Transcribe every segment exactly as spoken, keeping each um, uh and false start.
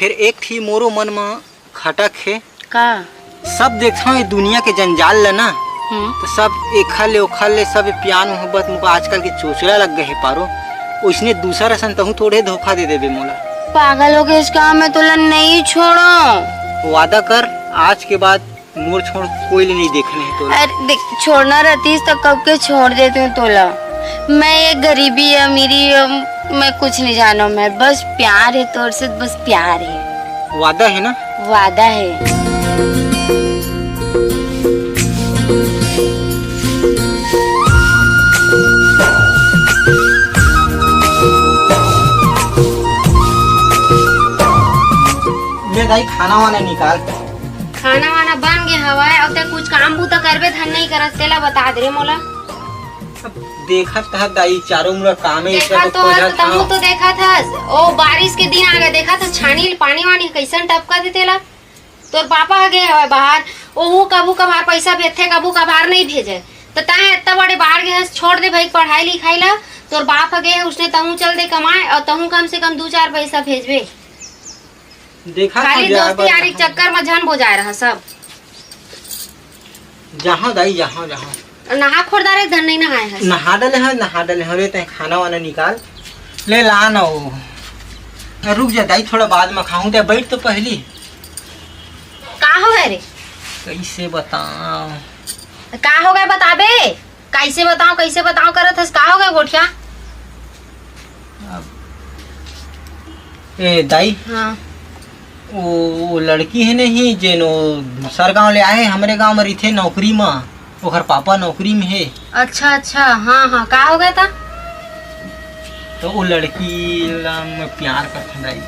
फेर एक ठी मोरो मन म खटक हे। का? सब देखथंव ये दुनिया के जंजाल ल ना, हम्म। तो सब एखर ले ओखर ले सब प्यार मोहब्बत मोका आजकल के चोचला लग गए हे पारो। ओइसने दूसर असन तहूँ थोड़े धोखा दे देबे मोला। पागल हो गए इसका, मैं तोला नहीं छोड़ो। वादा कर, आज के बाद मोर छोड़ कोई ले नहीं देखने हे तोला। अरे देख, छोड़ना रहतीस त कब के छोड़ देते हूँ तोला। मैं ये गरीबी, अमीरी, अम, मैं कुछ नहीं जानो, मैं बस प्यार है तोर से, बस प्यार है। वादा है ना? वादा है। ले दाई, खाना वाना निकाल। खाना वाना बन गे हवय, अउ ते कुछ काम बूता करबे धन नहीं करस, तेला बता दे रे मोला। अब देखत हस दाई, चारों मुड़ा कामे देखत तो हस, तहूँ तो देखत हस। ओ बारिश के दिन आ गए, देखत हस छानी ल पानी वानी कैसन टपकत हे तेला। तोर पापा ह गे हवय बाहर, ओहू कभू कभार पैसा भेजथे, कभू कभार नहीं भेजे। त तैं इतना बड़े बाहर गे हस, छोड़ दे भाई पढ़ाई लिखाई ला। तोर बाप ह गे हे, उसने तहूँ चल दे कमाए, अउ तहूँ कम से कम दू चार पैसा भेजबे। देखा खाली था जाए दोस्ती बर यारी कहाँ। चक्कर में झन बोजाए रहा सब। जहाँ दाई, जहाँ, जहाँ। नहा खोर डारे धन नहीं नहाए हस। नहा डाले हंव, नहा डाले हंव। ले तैं खाना वाना निकाल, ले ला ना वो। रुक जा दाई, थोड़ा बाद में खाहूँ, ते बैठ तो पहली। का हो गए रे? कैसे बताओ? का हो गए बताबे? कैसे बताओ, कैसे बताओ करत हस, का हो गए गोठिया? अब, ए दाई, हाँ। वो, वो लड़की है नहीं, जेन वो दूसर गांव ले आए, हमरे गांव में रहिथे नौकरी में, ओकर पापा नौकरी में हे। अच्छा, अच्छा, हाँ, हाँ, का हो गए था? तो वो लड़की ला मैं प्यार करथन दाई।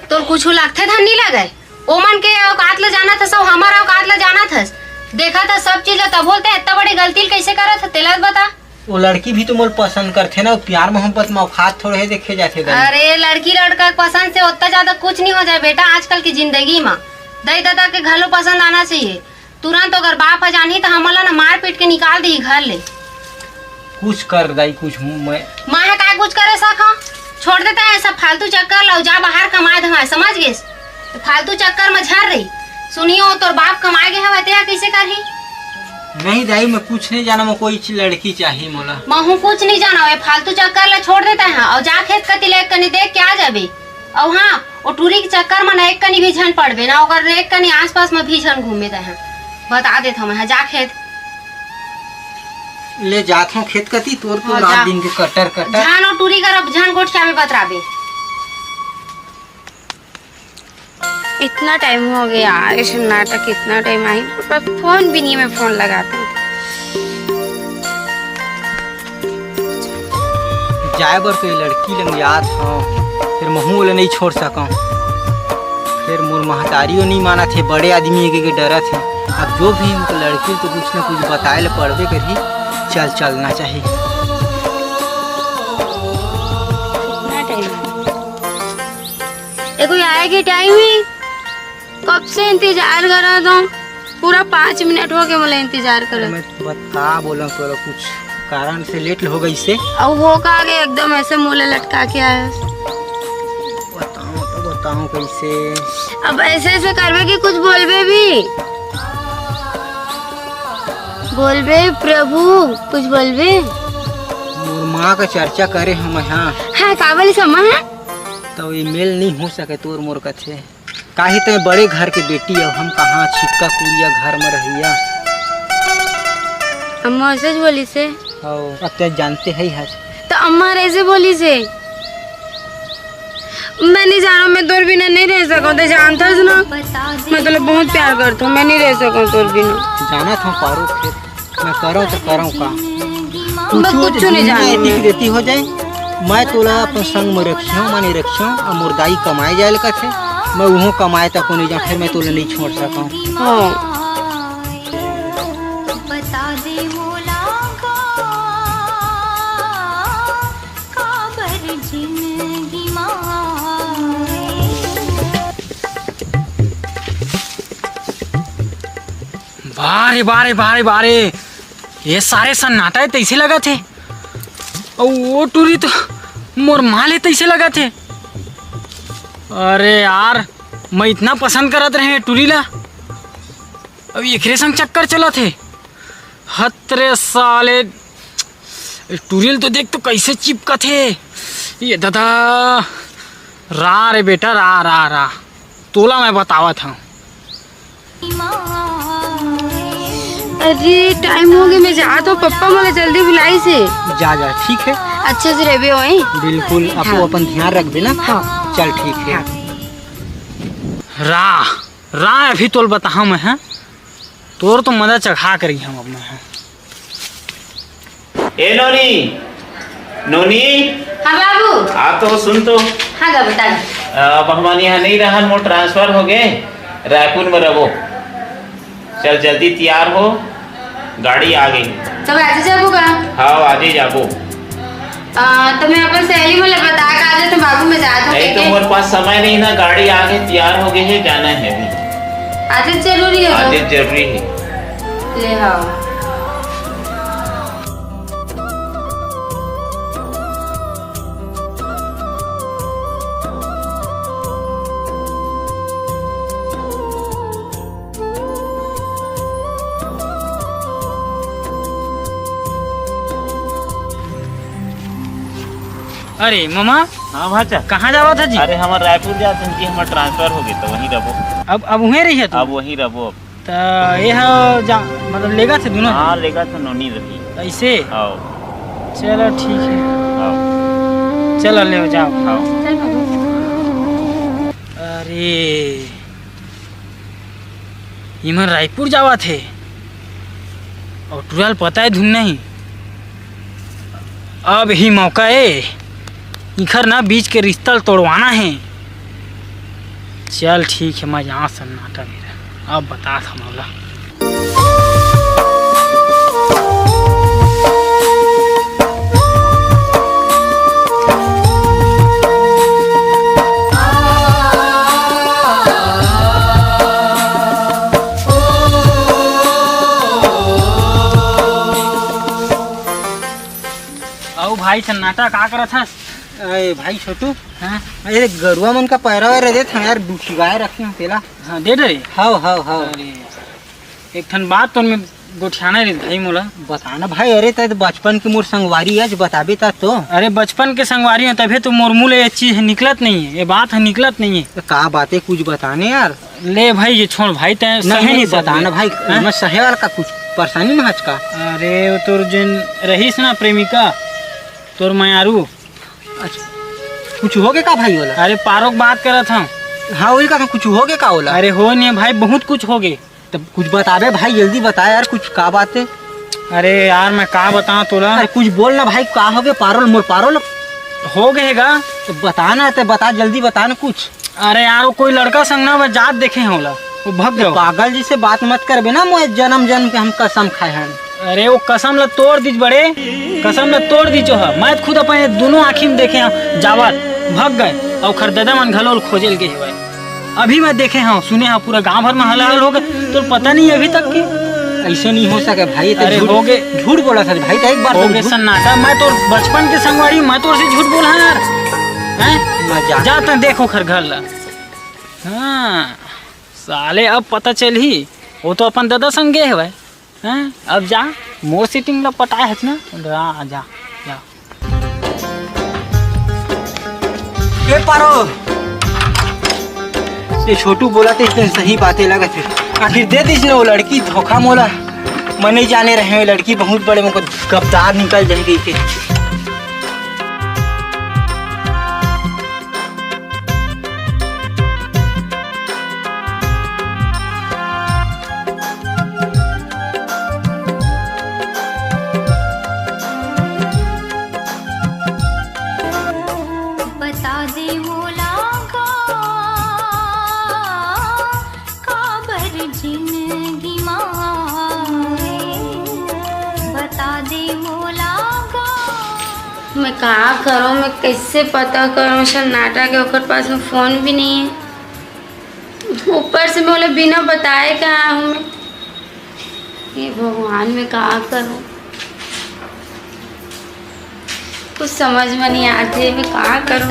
तोर कुछ लगथे धन नहीं लगे? ओमन के औकात ल जानत हस अउ हमर औकात ल जानत हस। देखत हस सब चीज ल, तभो ले तैं इतना बड़ी गलती ल कैसे करत हस, तेला बता। वो लड़की भी तो मोला पसंद करथे ना, प्यार मोहब्बत में औकात थोड़े हे देखे जाथे दाई। अरे लड़की लड़का के पसंद से उतना ज्यादा कुछ नहीं हो जाए बेटा आजकल की जिंदगी में। दाई ददा के घलो पसंद आना चाहिए। तुरंत अगर बाप ह जानही त हमन ला ना मार पीट के निकाल देही घर ले। कुछ कर दाई, कुछ मैं मैं ह का कुछ करे सकहूं? छोड़ देते हैं सब फालतू चक्कर ला, जा बाहर कमाए धमाए, समझ गेस? तो फालतू चक्कर में झर रही। सुनियो, तोर बाप कमाए गे हवय, तेहा कइसे करही? नहीं दाई, मैं कुछ नहीं जाना, मैं कोई च-, लड़की चाहिए मोला। महू कुछ नहीं जाना, ये फालतू चक्कर ला छोड़ देते हैं और जा खेत कती ले एक कनी देख के आ जाबे। अउ हाँ, ओ टूरी के चक्कर में ना एक कनी भी झन पड़बे ना, ओकर एक कनी आसपास में भी झन घूमे तैं ह। बता देत हंव मैं ह, जा खेत। ले जात हंव खेत कती, तोर तो हाँ, रात जा। दिन के कटर कटर। झन ओ टूरी कर अब झन गोठियाबे बतराबे। इतना टाइम हो गया यार, ये सन्नाटा कितना टाइम आई, पर फोन भी नहीं, मैं फोन लगाती हूँ। जाए बर तो ये लड़की लंग याद हव, फेर महू ओला नइ छोड़ सकंव। फेर मोर महतारी ओ नइ मानत हे, बड़े आदमी के, के डरत हे। अब जो भी हे, लड़की ल तो कुछ न कुछ बताए ल पड़बे करही। चल, चलना चाही। कितना टाइम हो गया? ए, कोई आए के टाइम हे? कब से इंतजार करत हंव, पूरा पाँच मिनट हो गए मोला इंतजार करत। मैं बता बोला तोला, कुछ कारण से लेट हो गइसे। अउ हो का गे, एकदम ऐसे मुंह ले लटका के आए। बताओ तो बताओ कैसे। अब ऐसे ऐसे करबे कि कुछ बोलबे भी? बोलबे प्रभु, कुछ बोलबे? मोर माँ का चर्चा करे हम, हाँ। हाँ, का बोलिस माँ? तो ये मेल नहीं हो सके तोर मोर कथे। काहे तैं बड़े घर के बेटी अउ हम कहाँ छितका कुरिया घर में रहिया। अम्मा ऐसे ज बोलिस हे। हव, अब तैं जानते ही हस। तो अम्मा ऐसे बोलिस हे। मैं नहीं जानंव, मैं तोर बिना नहीं रह सकंव, तैं जानथस ना। मैं तोला बहुत प्यार करथंव, मैं नहीं रह सकंव तोर बिना। जानत हंव पारो, फेर मैं करंव तो करंव का? मैं कुछ नहीं जानंव। एतिक रेती हो जाए, मैं तोला अपन संग में रखिहंव, माने रखिहंव, अउ मोर दाई कमाए जाए ल कथे, मैं उहों कमाए तको नहीं जांव, फेर मैं तोला नहीं छोड़ सकंव। हाँ। बता दे मोला का, काबर जिंदगी माए। बारे, बारे, बारे, बारे, ये सारे सन्नाटा हे तइसे लगत हे। अउ वो टूरी तो मोर माँ ले तइसे लगत हे। अरे यार, मैं इतना पसंद करत रहे टूरी ला, अब एकरे संग चक्कर चलत हे। हत रे साले, टूरी ल तो देख तो कैसे चिपकत हे। ये दादा, रा रे बेटा, रा, रा, रा, तोला मैं बतावत हूँ। अरे, टाइम हो गया, मैं जात हूँ, पप्पा मोला जल्दी बुलाइस हे। जा, जा, ठीक है। अच्छे से रहबे होए। बिल्कुल, अपो हाँ। अपन ध्यान रखबे ना। हाँ। चल, ठीक है। हाँ। रा, रा, अभी तोल बताहा मैं, हाँ? तोर तो मजा चखा करी हम अब मैं, हाँ। ए नोनी, नोनी। हाँ बाबू। आ तो सुन तो। हाँ गा, बता। अब हमन यहाँ नहीं रहन, मोर ट्रांसफर हो गए, रायपुर में रहो। चल जल्दी तैयार हो, गाड़ी आ गई। तब आज जाबो का? हाँ, आज ही जाबो। आ, तो मैं अपन सहेली मन ला बता के आ जात हूँ बाबू, मैं जात हूँ नहीं तो कह के। मोर पास समय नहीं ना, गाड़ी आ गई, तैयार हो गई है, जाना है अभी। आज जरूरी है आज तो। जरूरी है। ले हाँ। अरे मामा, हाँ भाचा। कहाँ जावत है जी? अरे हमर रायपुर जात हन जी, हमर ट्रांसफर हो गए तो वहीं रहबो। अब, अब उहें रही है तू? अब वहीं रहबो अब। त ये ह जा, मतलब लेगा थे दोनों? हाँ, लेगा थे नोनी रही। ऐसे? आओ। चलो ठीक है। आओ। चलो ले जाओ। आओ। चल बाबू। अरे, इमन रायपुर जावत हे अउ टूरा ल पता है धुन नहीं। अब ही मौका ए, इखर ना बीच के रिश्ता ल तोड़वाना है। चल ठीक है, मैं जात हूँ सन्नाटा मेरा, अब बतात हँव ओला। अउ भाई सन्नाटा का करत हस? अरे भाई छोटू, हाँ? अरे गरुआ मन का पैरा वैरा देत हँव यार, डुटिवाए रखे हँव तेला। हाँ, दे दे। हव, हव, हव। अरे, एक ठन बात तोर में गोठियाना रहिस भाई मोला। बताना भाई, अरे तैं तो बचपन के मोर संगवारी अस, बताबे ता तो। अरे बचपन के संगवारी हो तभे तो मोर मुँह ले ये चीज निकलत नहीं है, ये बात है निकलत नहीं है। तो का बात है, कुछ बताने यार। ले भाई, ये छोड़ भाई, तैं नहीं, सही नहीं, नहीं समझे। बताना भाई, हाँ? मैं सहे वाला का कुछ परेशानी में हच का? अरे वो तोर जिन रहीस ना प्रेमिका, तोर मयारू। अच्छा, कुछ हो गए का भाई ओला? अरे पारो के बात करत हँव। हाँ, वही का कुछ हो गए का ओला? अरे हो नहीं भाई, बहुत कुछ हो गए। तब कुछ बताबे भाई, जल्दी बता यार, कुछ का बात है? अरे यार, मैं का बताऊँ तोला? अरे कुछ बोल ना भाई, का हो गए? पारो ल, मोर पारो ल। हो गए गा। तो बता ना, ते बता, जल्दी बता ना कुछ। अरे यार, वो कोई लड़का संग ना मैं जात देखे हँव ओला, वो भग गयो। पागल जी से बात मत करबे ना, मोए जन्म जन्म के हम कसम खाए हन। अरे वो कसम ला तोड़ दीच बड़े, कसम ला तोड़ दीच हो। मैं खुद अपन ये दोनों आँखी में देखे हँव, जावत भग गए, अउ ओखर ददा मन घलो ल खोजे ल गे हवय। अभी मैं देखे हँव, सुने हँव, पूरा गाँव भर में हलाहल हो गए, तोर पता नहीं अभी तक के। ऐसे नहीं हो सके भाई, ते अरे झूठ, हो गए। झूठ बोलत हस भाई, ते एक बार हो तो गए झूठ। सन्नाटा, मैं तोर बचपन के संगवारी, मैं तोर से झूठ बोलहूँ यार, हैं? मैं जा- जा तैं देख ओखर घर ला। हाँ, साले अब पता चलही, वो तो अपन ददा संग गे हवय। हैं? अब जा, मोर सेटिंग ला पटाए हस ना, जा, जा, जा। ए पारो, ये छोटू बोलत हे, इसने सही बातें लगत हे। आखिर दे दीस ना वो लड़की धोखा मोला। मैं नहीं जाने रहे, वो लड़की बहुत बड़े मोर गद्दार निकल जाएगी के। बता दे मोला का, काबर जिंदगी मा आए। बता दे मोला का। मैं का करूँ, मैं कैसे पता करूँ सन्नाटा के, ओकर पास में फोन भी नहीं है। ऊपर से मैं ओला बिना बताए के आए हूँ मैं। हे भगवान, मैं का करूँ? कुछ समझ में नहीं आते, मैं का करूँ?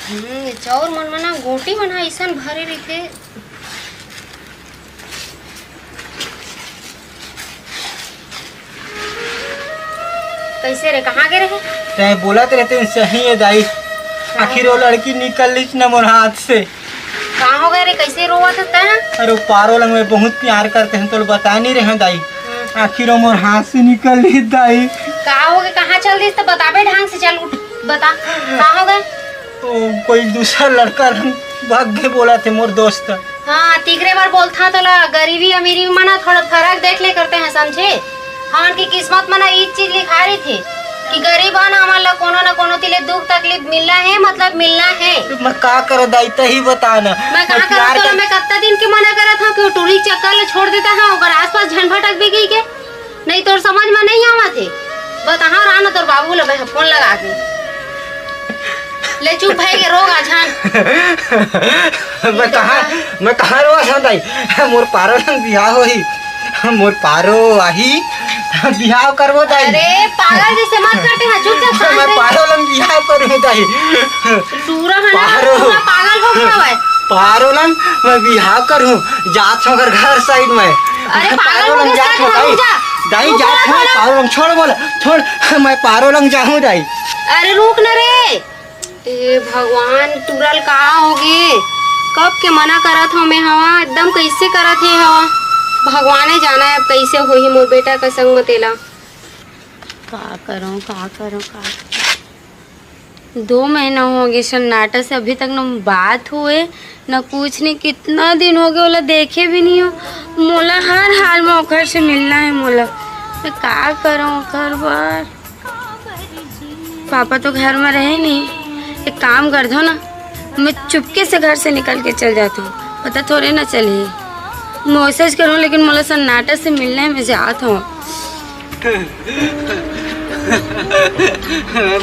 हम्म, चाउर मन म ना गोटी मन ह अइसन भरे रहिथे। कइसे रे, कहाँ गे रहे? तैं बोलत रहे तेन सही हे दाई। हाँ। आखिर वो लड़की निकल लीच न मोर हाथ से। का हो गए रे, कइसे रोवत हस तैं? अरे वो पारो लंग मैं बहुत प्यार करते हैं, तोला बताए नहीं रहे दाई। हम्म। आखिर वो मोर हाथ से निकल लीच दाई। का हो गए, कहाँ चल दिस त बताबे ढंग से, चल उठ, बता, का हो गए? वो कोई दूसरा लड़का लंग भाग गे बोलत हे मोर दोस्त। हाँ, तिकरे बर बोलथंव तोला, गरीबी अमीरी म ना थोड़ा फरक देख ले करते हैं, समझे? हमन के किस्मत म ना ई चीज लिखा रहिथे कि गरीब हन, हमन ला कोनो न कोनो तिले दुख तकलीफ मिलना हे, मतलब मिलना हे। मैं का करों दाई, तही बता ना। मैं का मैं करों प्यार तोला, कर मैं कत्ता दिन के मना करत हंव कि वो टूरी चक्कर ल छोड़ देता है, ओकर आसपास झन भटक भी गई के। नहीं, तोर समझ म नहीं आवत हे। बताहा रहा ना तोर बाबू ल, मैं फोन लगा के। ले चुप भए के रोगा झन। मैं कहाँ, मैं कहाँ रोवत हंव दाई? मोर पारो लंग बिहाव होही। मोर पारो आही, बिहाव करबो दाई। अरे पागल जैसे मत करते हैं, चुपचाप शांत मैं रह। पारो लंग बिहाव करहूँ दाई। टूरा है ना, पारो। टूरा पागल हो गया है। पारो लंग मैं बिहाव करहूँ, जात हंव ओकर घर साइड में। अरे पागल पारो हो लंग गया, जात हंव कहाँ दाई। जा? दाई तू जात कहाँ हंव, जा? पारो लंग छोड़ बोल, छोड़, मैं पारो लंग जाहूँ दाई। अरे रुक ना रे। ए भगवान, टूरा ल का होगे? कब के मना करत हंव मैं हवा, एकदम कइसे करत हे हवा। भगवाने जाना हे अब कइसे होही मोर बेटा के संग म तेला। का करों, का करों, का करों? दो महीना होगे सन्नाटा से, अभी तक न बात होए, न कुछ नहीं। कितना दिन होगे, ओला देखे भी नहीं हंव। मोला हर हाल में ओकर से मिलना हे मोला। मैं का करों ओकर बर? पापा तो घर में रहे नहीं, एक काम करथंव ना, मैं चुपके से घर से निकल के चल जाथंव, पता थोड़े ना चलही। मैसेज करों, लेकिन मोला सन्नाटा से मिलना हे, मैं जात हंव।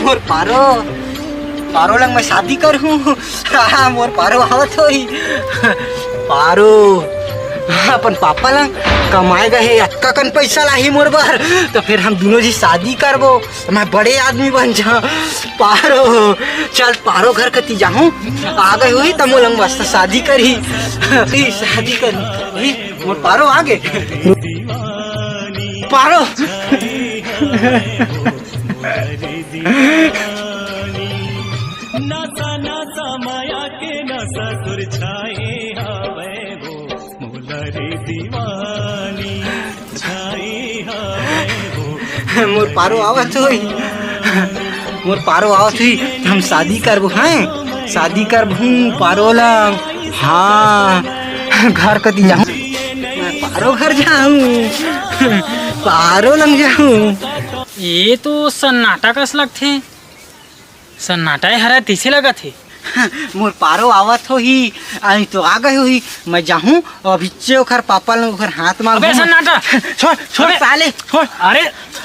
मोर पारो, पारो लंग मैं शादी करहूँ। हाँ, मोर पारो आवत होही। पारो, अपन पापा लंग कमाए गए हे, अतका कन पैसा लाही मोर बर, त फेर हम दूनों जी शादी करबो, मैं बड़े आदमी बन जाहूँ। पारो, चल पारो घर कती जाहूँ, आ गए होही त मोर लंग मस्त शादी करही। ई शादी करही। मोर पारो आगे। पारो। मोर पारो आवत होही, मोर पारो आवत होही, हम शादी करबो, हैं? शादी करबो पारो ला। हाँ, घर कती जाहूँ, मैं पारो घर जाहूँ, पारो लंग जाहूँ। ये तो सन्नाटा कस लगथे। सन्नाटा हरा तइसे लगत हे। मोर पारो आवत होही, अभी तो आ गए होही। मैं जाहूँ, अभी चे ओखर पापा लंग ओखर हाथ मांगहूँ। अबे सन्नाटा! छोड़, छोड़ अबे! साले, छोड़। अरे,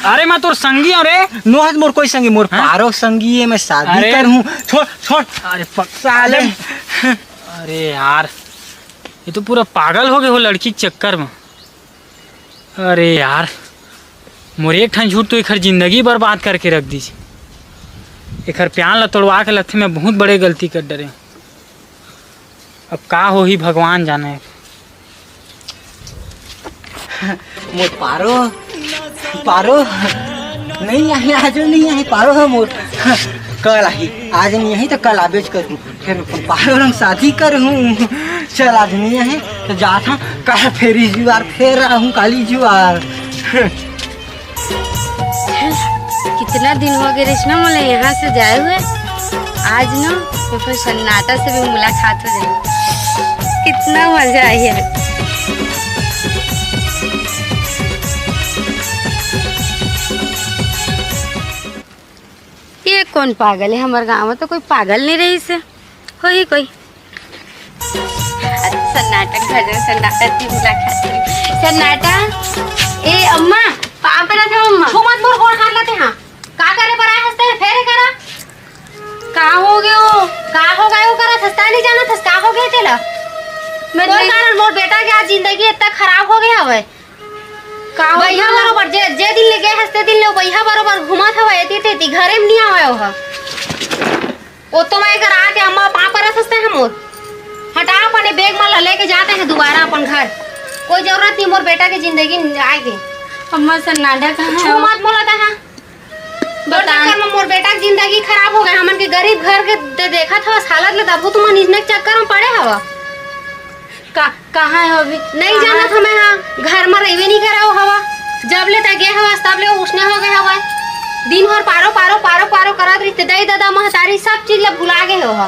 अरे मैं तोर संगी हंव रे। नो हस मोर कोई संगी, मोर हाँ? पारो संगी हे, मैं शादी अरे! करहूँ। छोड़, छोड़। अरे पक-, साले। अरे! अरे यार, ये तो पूरा पागल होगे हो लड़की के चक्कर में। अरे यार, मोर एक ठन झूठ तो एखर जिंदगी बर्बाद करके रख दीस। एखर प्यार ला तोड़वा के लगथे, मैं बहुत बड़े गलती कर डरे। अब का होही, भगवान जाने। मोर पारो, पारो, नहीं आही, आज नहीं आही, पारो हे मोर। कल आही, आज नहीं आही त कल आबेच करहूँ। फेर पारो लंग शादी करहूँ। चल, आज नहीं आही त जात हंव, कल फेरी जुआर फेर आहूँ, काली जुआर। कितना दिन होगे रहिस ना मोला यहाँ से जाए हुए। आज ना ओकर सन्नाटा से भी मुलाकात हो जाए, कितना मजा आही है। ये कोन पागल हे? हमर गाँव में तो कोई पागल नहीं रहिस हे। होही कोई। अरे सन्नाटा घर, सन्नाटा दिन ला खातिर। सन्नाटा, ए अम्मा, पाँव परत हंव अम्मा। छू मत मोर गोड़ हाथ ला तें हा। का करे बर आए हस तें? फेर करा। का होगे ओ? का होगे ओ करत हस? तें नहीं जानत हस का होगे तेला? मैं कोई नहीं कारण मोर बेटा के आज जिंदगी इतना खराब होगे हवय। का हो बइहा गया? बरोबर जे, जे दिन ले गे हस, ते दिन ले ओ बइहा बरोबर घूमत हवय, एती तेती, घरे म नइ आवय ओहा। ओ तो मैं एकर आके अम्मा पाँव परत हस तैं ह मोर। हटा अपने बैग मन ला लेके जा तैं ह दुबारा अपन घर। कोई जरूरत नहीं मोर बेटा के जिंदगी में आए के। अम्मा, सन्नाटा कहाँ छू है? मत मोला तैं ह। तोर बता। चक्कर में मोर बेटा के जिंदगी खराब हो गए। हमन के गरीब घर के दे-, देखत हवस हालत ले, तभो तुमन इसने के चक्कर में पड़े हवा। का, कहाँ है अभी? नहीं कहाँ? जानत हमें, हाँ, घर में रहिबे नहीं करे हो हवा। जब ले तैं गे हवस, तब ले उसने हो गए हवा। दिन भर पारो, पारो, पारो, पारो करत रहिथे। दाई, ददा, महतारी सब चीज ला भुला गए हो हा।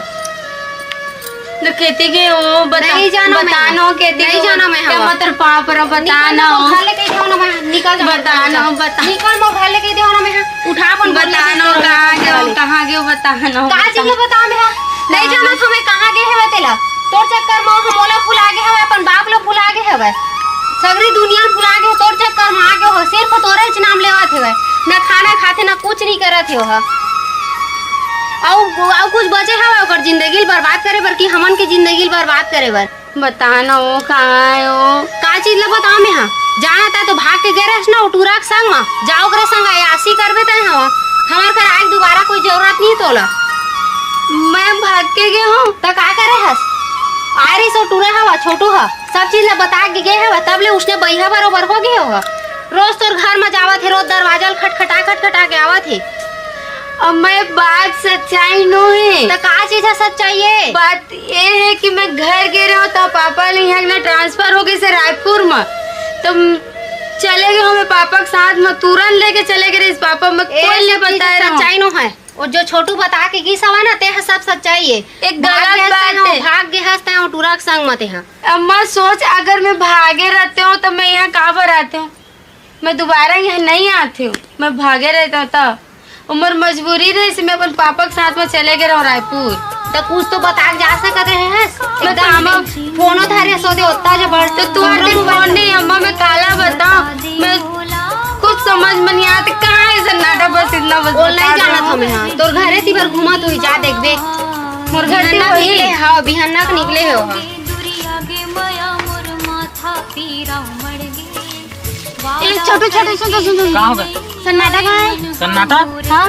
तो केती गे हो, बता, नहीं जाना मैं। बता ना, केती नहीं गे हो, जाना मैं, क्या हाँ। मतलब पाँव पर बता निकल ना जा, हो। घर ले कही देहो ना मैं, निकल जा, बता निकल ना जा। हो, बता। निकल, मोर घर ले कही देहो ना मैं, हाँ। उठा अपन बता बोल ना, ले, कहाँ गे हो, कहाँ गे हो, बता ना हो, का बता। चीज ला बता मैं, हाँ। नहीं हाँ। जाना तो मैं कहाँ गे हवे तेला। तोर चक्कर में हम मोला भुला गे हवे, अपन बाप ला भुला गे हवे, सगरी दुनिया ला भुला गे, तोर चक्कर में आ गे हो, सिर्फ तोरे च नाम लेवत हवे, ना खाना खाथे, ना कुछ नहीं करत हो हा। अउ, अउ कुछ बचे हवय ओकर जिंदगी ल बर्बाद करे बर कि हमन के जिंदगी ल बर्बाद करे बर? बता ना, वो कहाँ है वो? का चीज ल बताओ मैं हा? जाना तैं तो भाग के गे रहस ना, ओ टूरा के संग म। जा ओकरे संग अयासी करबे तैं हा। हमर घर आए के दोबारा कोई जरूरत नहीं तोला। मैं भाग के गे हूँ। त का करे हस? आए रहिस ओ टूरा हवा, छोटू हा। सब चीज ल बता के गे हवा, तब ले उसने बइहा बरोबर हो गे हो हा। रोज तोर घर म जावत हे, रोज दरवाजा ल खटखटा, खटखटा के आवत हे। अम्मा, ये बात सच्चाई नो हे। त का चीज ह सच्चाई हे? बात ये हे कि मैं घर गे रहेंव, त पापा ले इहाँ ना ट्रांसफर हो गे हे रायपुर म, त चले गे हंव मैं पापा के साथ म, तुरंत लेके चले गे रहिस पापा, मैं ए, कोई ले सब चीज बताए रहेंव। सच्चाई नो हे। वो जो छोटू बता के गिस हवय ना, ते ह सब सच्चाई हे। एक भाग गलत गे हस बात तैं, हे। भाग गे हस तैं, वो टूरा के संग म तैं ह। अम्मा, सोच, अगर मैं भागे रहतेंव, त मैं इहाँ काबर आतेंव? मैं दोबारा इहाँ नहीं आतेंव। मैं भागे रहतेंव, त उमर मजबूरी रहिस, मैं अपन पापा के साथ म चले गे रहेंव रायपुर। त कुछ तो बता के जा सकत रहे हस। मैं एकदम कामा फोनो धरे हस, ओदे ओत्ता जबर। त तू आते फोन नहीं, अम्मा, मैं काला बताओं, मैं कुछ समझ में नहीं आत। कहाँ हे सन्नाटा? बस इतना बस वो बता नहीं दो। जानत हमें, हाँ। तोर घरे ती बर घूमत होही, जा देखबे। मोर घर ती बिहन्ना होही। निकले हव, बिहन्ना के निकले हो, हाँ। ए, छोटू, छोटू, सुन, सुन, सुन, सुन। का हो गे? सन्नाटा कहाँ हे? सन्नाटा? हाँ?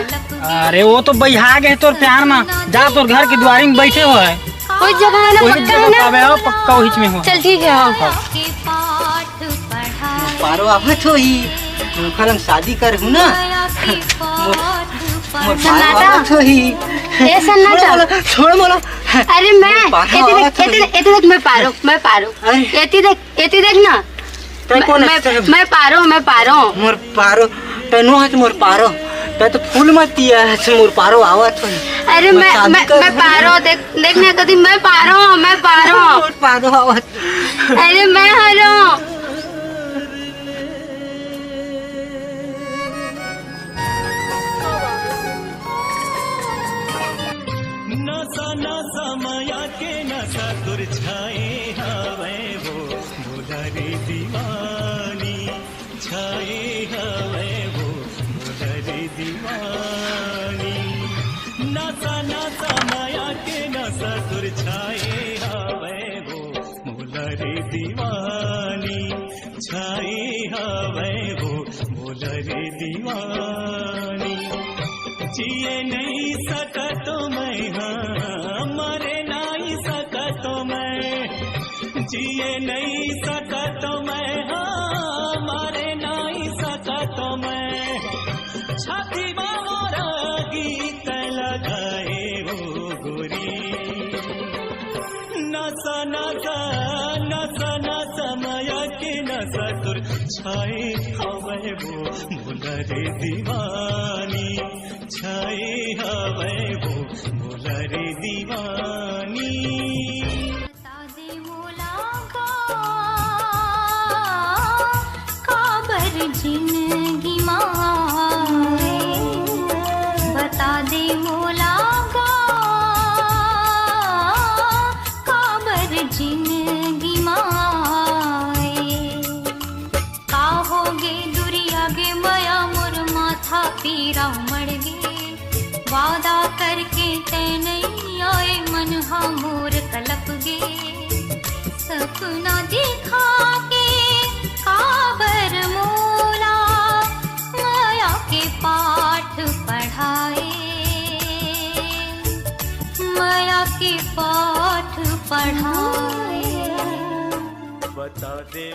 अरे, वो तो बइहा गे हे तोर प्यार म। जा, तोर घर के दुआरी म बइठे हवय। कोई जगह हे ना, वही पक्का जगह हे ना? पावे हो, पक्का वहीच में हो। चल, ठीक हे, हाँ। हाँ। पारो आवत होही, ओखर हम शादी करहूँ ना। मोर, मोर पारो सन्नाटा। आवत होही। ए, सन्नाटा। छोड़ मोला, छोड़ मोला। अरे मैं, मोर पारो एती देख, आवत एती होही। देख, एती देख, मैं पारो, मैं पारो। अरे। एती देख, एती देख ना। तैं मैं, कोन मैं, हस? मैं पारो, मैं पारो। मोर पारो, तैं नो हस मोर पारो। तैं तो फूल मतिया हस, मोर पारो आवत होही। अरे मोर मैं, शादी मैं, कर मैं दूँ। पारो, देख, देख ना कदी, मैं पारो, मैं पारो। मोर पारो आवत। अरे मैं हरो। नसा नसा मया के नसा तोर छाए हवय वो, मोला रे दीवानी, छाए हवय वो, मोला रे दीवानी। नसा नसा मया के नसा तोर छाए हवय वो, मोला रे दीवानी, छाए हवय वो, मोला रे दीवानी। जिए नहीं सकत मैं, हाँ, मरे नहीं सकत मैं। जिए नहीं सकत मैं, हाँ, मरे नहीं सकत मैं। छाती मा मोर गीत लगाए वो गोरी। नसा नसा, नसा नसा मया के नसा तोर छाए हवय वो, मोला रे दीवानी। छाए हवय वो, मोला रे दीवानी। बता दे मोला गा, काबर जिनगी म आए? बता दे मोला गा, काबर जिनगी म आए? का होगे दुरिहा गे मया, मोर माथा पीरा मर गे। वादा करके तैं नइ आए, मन के पाठ पढ़ाए। बता दे